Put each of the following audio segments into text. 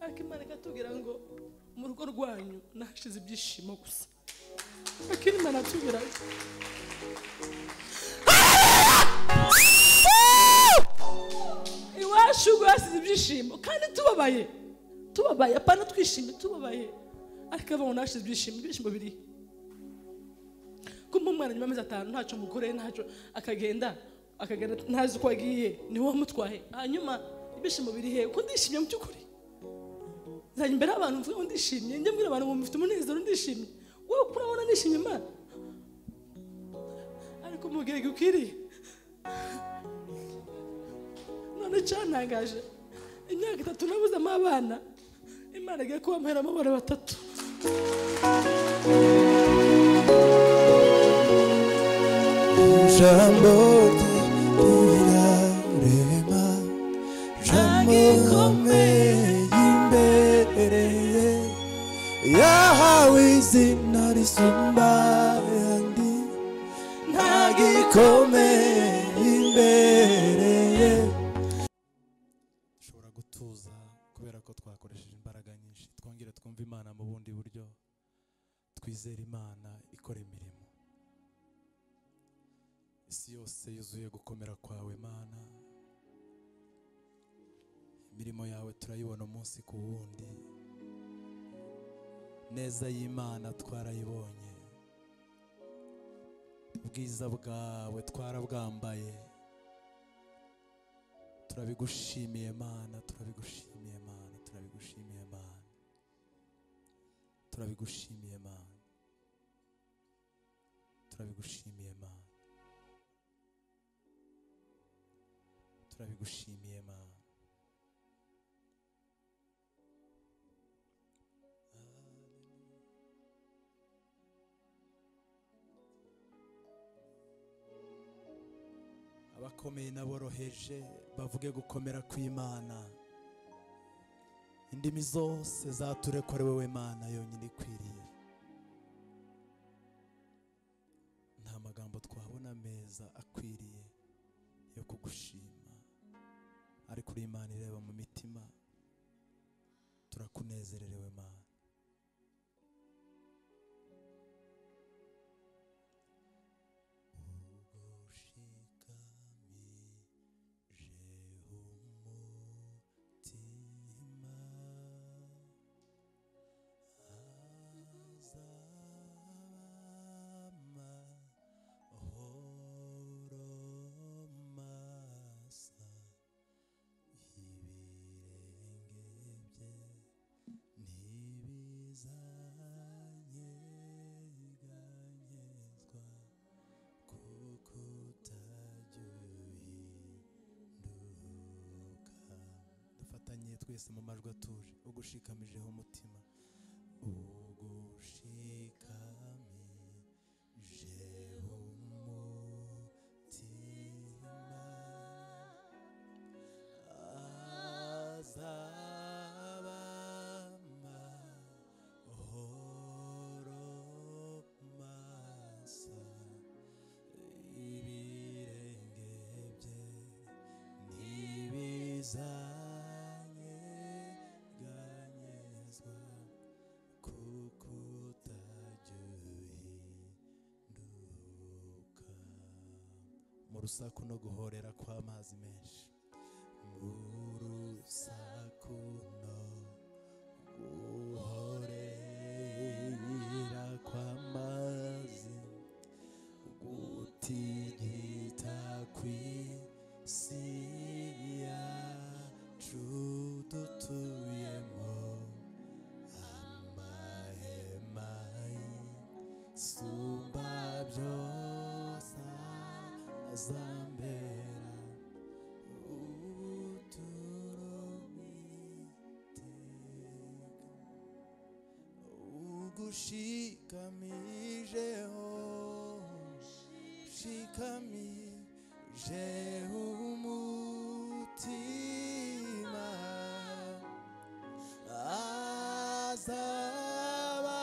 Ariko Imana ikatubwira ngo mu rugo rwanyu nahashize ibyishimo gusa. Ariko Imana atubwira iwacu hasize ibyishimo kandi tubabaye, tubabaye apana twishimye, tubabaye. Ariko abona nahashize ibyishimo, ibyishimo biri kumpa umwana nyuma y'amezi 5 ntacyo mukoreye, ntacyo, akagenda akagenda ntazi uko agiye, ni wowe wamutwaye. Hanyuma ibyishimo biri he? Ko ndishimye mu by'ukuri, nzajya imbere y'abantu mvuge ngo ndishimye, njye mbwira abantu ngo mufite umunezero ndishimye, wowe kurabona nishimye Imana. Ariko mu gihe gikwiriye. None cyantangaje, imyaka 3 nabuzemo abana, Imana igiye kubamperamo abana 3. Jambo rirarema, jambo rikomeye imbere ye, yahawe izina risumba ayandi, nta gikomeye imbere ye. Dushobora gutuza kubera ko twakoresheje imbaraga nyinshi, twongere twumve Imana mu bundi buryo, twizere Imana ikora imirimo. Isi yose yuzuye gukomera kwawe Mana, imirimo yawe turayibona umunsi ku wundi, neza y'Imana twarayibonye, ubwiza bwawe twarabwambaye, turabigushimiye Mana, turabigushimiye Mana, turabigushimiye Mana, turabigushimiye Mana, turabigushimiye Mana, turabigushimiye Mana. Abakomeye n'aboroheje bavuge gukomera kw'Imana, indimi zose zaturekore wewe Mana yonyine ikwiriye. Nta magambo twabona meza akwiriye yo kugushima, ariko uri Imana ireba mu mitima, turakunezererewe Mana. Dufatanye twese mu majwi atuje, ugushikamijeho umutima, ugushikamijeho umutima, azaba amahoro masa, ibirenge bye ntibizanyeganyezwa, kuko utajya uhinduka. Mu rusaku no guhorera kw'amazi menshi, mu rusaku no guhorera kw'amazi, gutigita kw'isi yacu dutuyemo, amahema y'isumba byose azambera ubuturo bw'iteka. Ugushikamijeho, shikamijeho umutima, azaba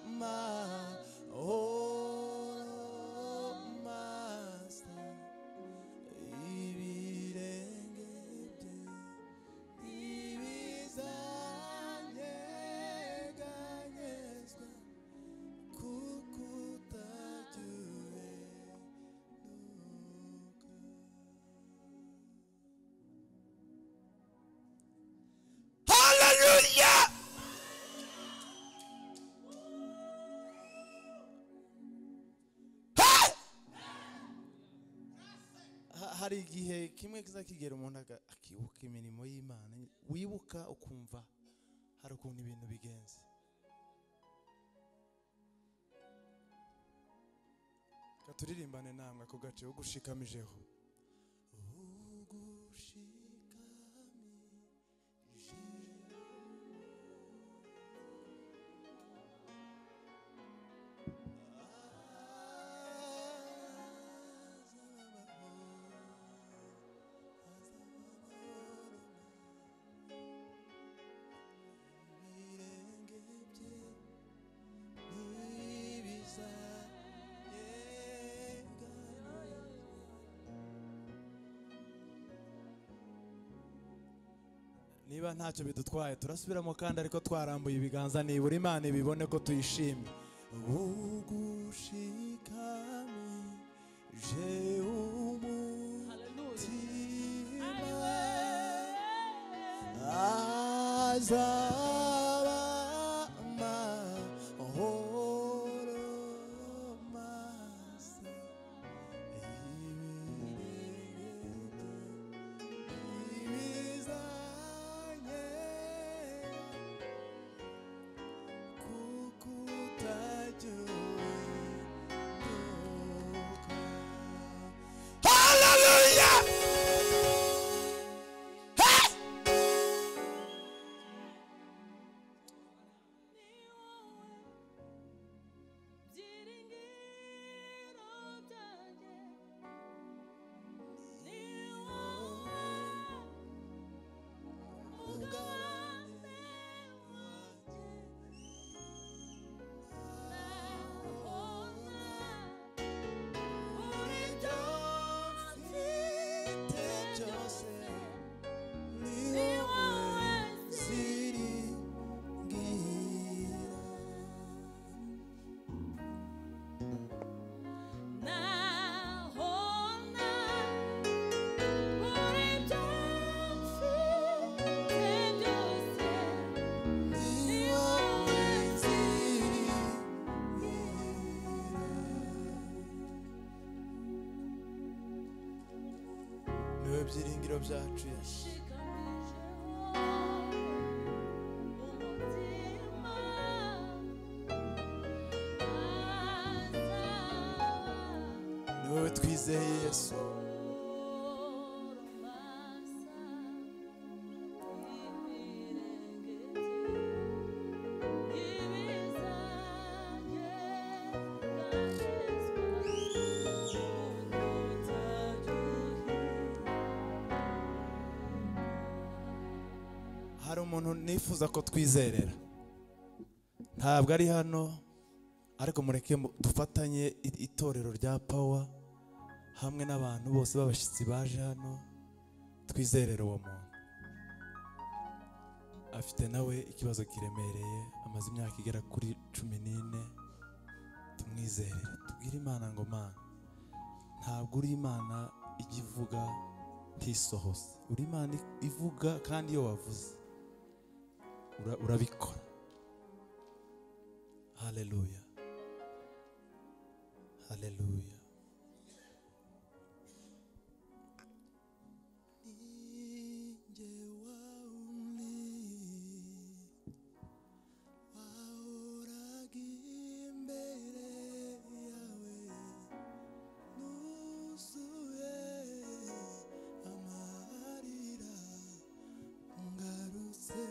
amahoro masa, ibirenge bye Hari igihe kimwe kizakigera umuntu akibuka imirimo y'Imana, wibuka ukumva hari ukuntu ibintu bigenze. Katuririmbane namwe ako gace ugushikamijeho. Niba ntacyo bidutwaye turasubiramo kandi ariko twarambuye ibiganza nibura Imana ibibone ko tuyishimye. Ugushikamije umutima azaba amahoro masa Hallelujah! Hey! Byiringiro byacu Yesu. Ni wowe twizeye Yesu. Hari umuntu nifuza ko twizerera, ntabwo ari hano ariko mureke dufatanye itorero rya Power hamwe n'abantu bose b'abashyitsi baje hano, twizerere uwo muntu. Afite nawe ikibazo kiremereye, amaze imyaka igera kuri 14. Tumwizerere, tubwire Imana ngo Mana, ntabwo uri Imana ijya ivuga ntisohoze, uri Imana ivuga kandi iyo wavuze urabikora. Haleluya, haleluya. Ninjye wawundi wahoraga imbere yawe nuzuye amarira ngarutse.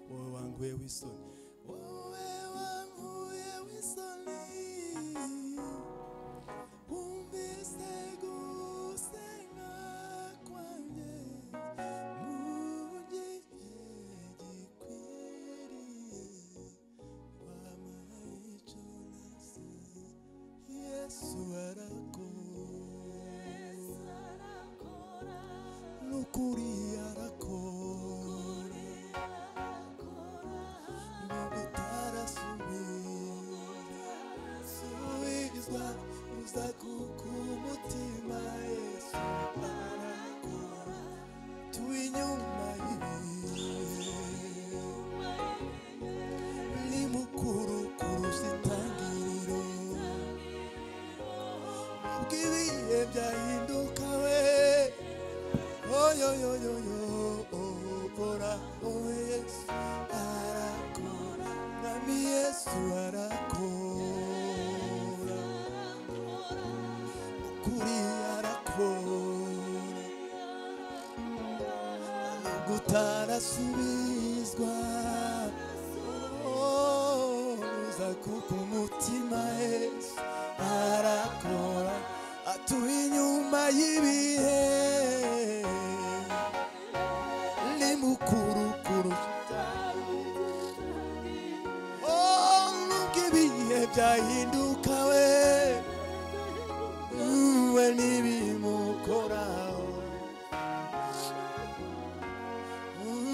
Wowe wanguye w'isoni, wowe wanguye w'isoni, wumvise gusenga kwanjye mu gihe gikwiriye, wampaye icyo nasabye. Yesu arakora, n'ukuri arakora, Uza kukumutima Yesu arakora tuinyuma y'ibihe ni mukuru kurusha itangiriro nubwo ibihe byahinduka we oyoyoyoyo okora owe Yesu arakora Mwami Yesu arakora ukuri arakora nubwo utarasubizwa uza kuko umutima Yesu arakora atuye inyuma y'ibihe ni mukuru kurusha nubwo ibihe byahinduka we we n'ibimukoraho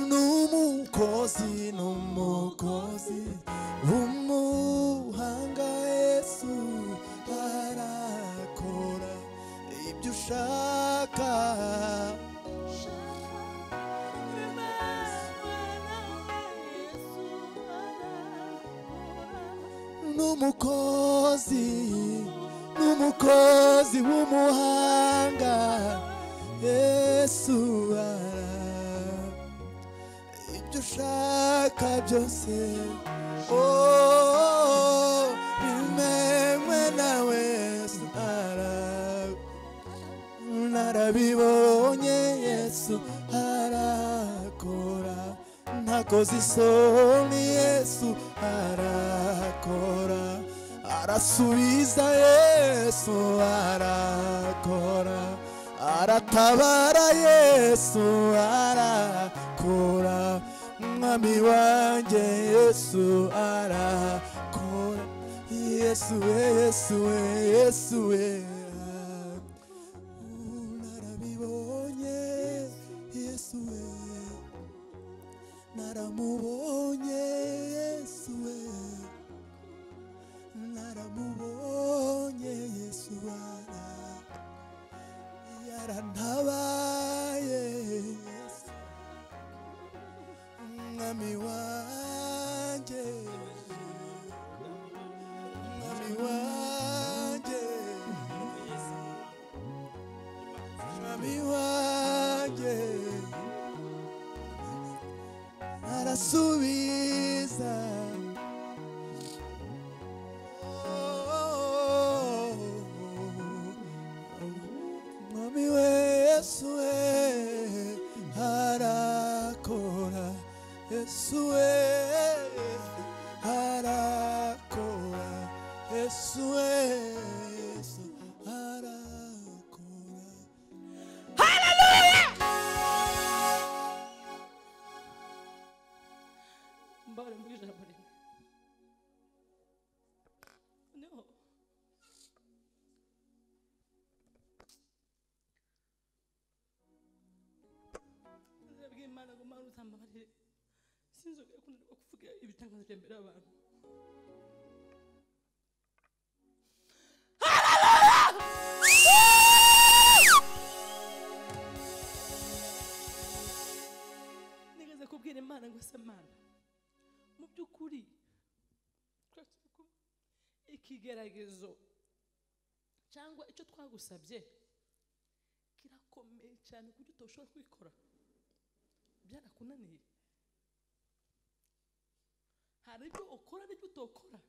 n'umukozi w'umuhanga Yesu arakora ibyo ushaka n'umukozi w'umuhanga Yesu arakora ibyo ushaka byose oh bimenywe nawe Yesu narabibonye Yesu arakora ntakoze isoni Yesu arakora arasubiza Yesu arakora aratabara Yesu arakora Mwami wanjye Yesu arakora Yesu we Yesu we Yesu we narabibonye Yesu we naramubonye Yesu we naramubonye Yesu yarantabaye Yesu Mwami wanjye Mwami wanjye Mwami wanjye arasubiza Mwami we Yesu we arakora Yesu we arakora Yesu we Yesu arakora. Hallelujah. Mbare mvuge ijambo rimwe noneho nzabwira Imana ngo Mana uzambabarire sinzongera kunanirwa kuvuga ibitangaza bya mbere y'abantu. Nigeze kubwira Imana ngo se Mana mu by'ukuri ikigeragezo cyangwa icyo twagusabye kirakomeye cyane ku buryo utoshobora kwikora byarakunaniye hari ibyo ukora n'ibyo utokora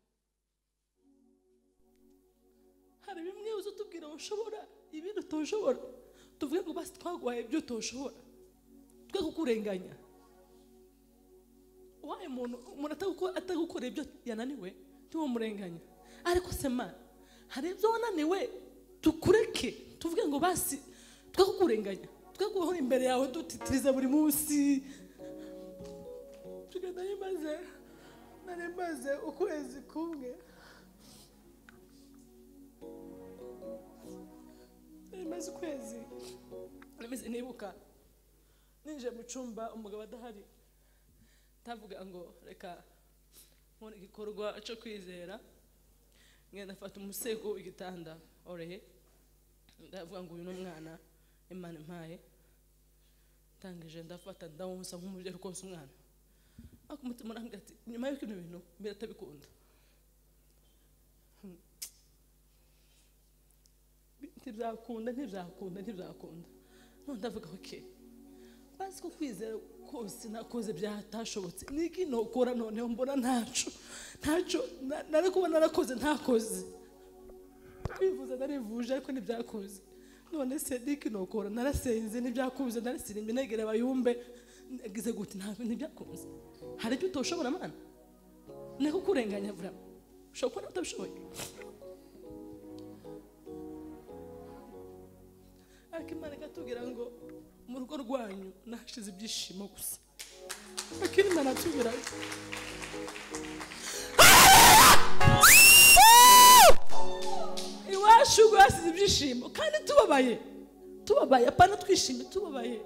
hari bimwe uza utubwira ushobora ibindi utoshobora tuvuge ngo basi twaguhaye ibyo utoshobora twe kukurenganya waye umuntu atagukora ibyo yananiwe ntiwamurenganya ariko se Mana hari ibyo wananiwe tukureke tuvuge ngo basi twe kukurenganya twe guhora imbere yawe dutitiriza buri munsi tugenda nari maze ukwezi kumwe nari maze ukwezi nari nibuka ninjiye mu cyumba umugabo adahari ndavuga ngo reka nkore igikorwa cyo kwizera Ngenda afata umusego w'igitanda orehe, ndavuga ngo uyu ni umwana Imana impaye. Ndangije ndafata ndawonsa nk'umubyeyi rwose umwana. Ariko umutima urambwira ati nyuma y'uko ibyo bintu mbere atabikunda, ntibyakunda ntibyakunda ntibyakunda. None ndavuga okay, bazi ko kwizera kose nakoze byatashobotse, niki nokora noneho mbona ntaco ntaco nari kuba narakoze ntakoze, kwivuza narivuje ariko ntibyakoze. None se niki nokora, narasenze ntibyakunze, narasirimye negera abayumbe nagize gute, ntabwo ntibyakunze. Hari ibyo utoshobora Mana, niko kurenganya vraiment ushobora kuba utabishoboye. Ariko Imana ikatubwira ngo mu rugo rwanyu nahashize ibyishimo gusa. Ariko Imana atubwira iwacu hasize ibyishimo, kandi tubabaye tubabaye, apana twishimye, tubabaye.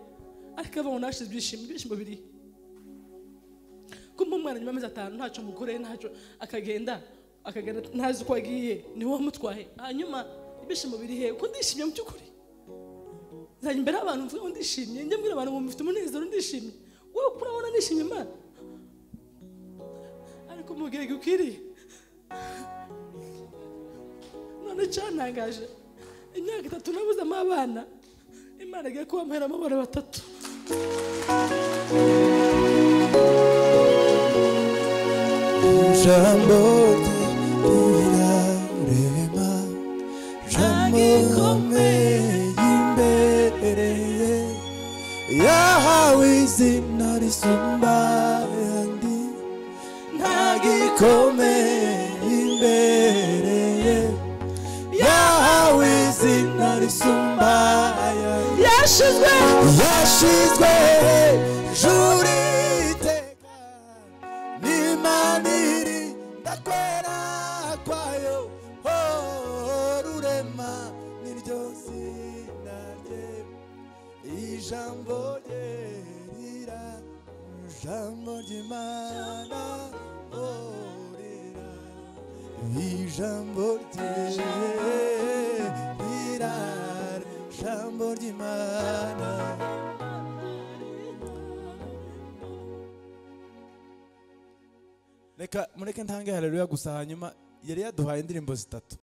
Ariko abona nahashize ibyishimo, ibyishimo biri kumva umwana nyuma y'amezi 5 ntacyo mukoreye ntacyo, akagenda akagenda ntazi uko agiye, niwe wamutwaye. Hanyuma ibyishimo biri he? Ko ndishimye mu by'ukuri, nzajya imbere y'abantu mvuge ngo ndishimye, njye mbwira abantu ngo mufite umunezero ndishimye, wowe urabona nishimye Imana, ariko mu gihe gikwiriye. None cyantangaje, imyaka 3 nabuzemo abana, Imana igiye kubamperamo abana 3. Jambo rirarema, jambo rikomeye imbere ye, yahawe izina risumba ayandi, nta gikomeye imbere ye, yahawe izina risumba ayandi, yashizwe yashizwe hejuru iteka n'Imana iri ndakwera kwayo, oh rurema niryo zina rye, ijambo rye rira, ijambo ry'Imana oh rira, ijambo rye rira, ijambo ry'Imana. Reka mureke ntange haleluya gusa, hanyuma yari yaduhaye indirimbo 3.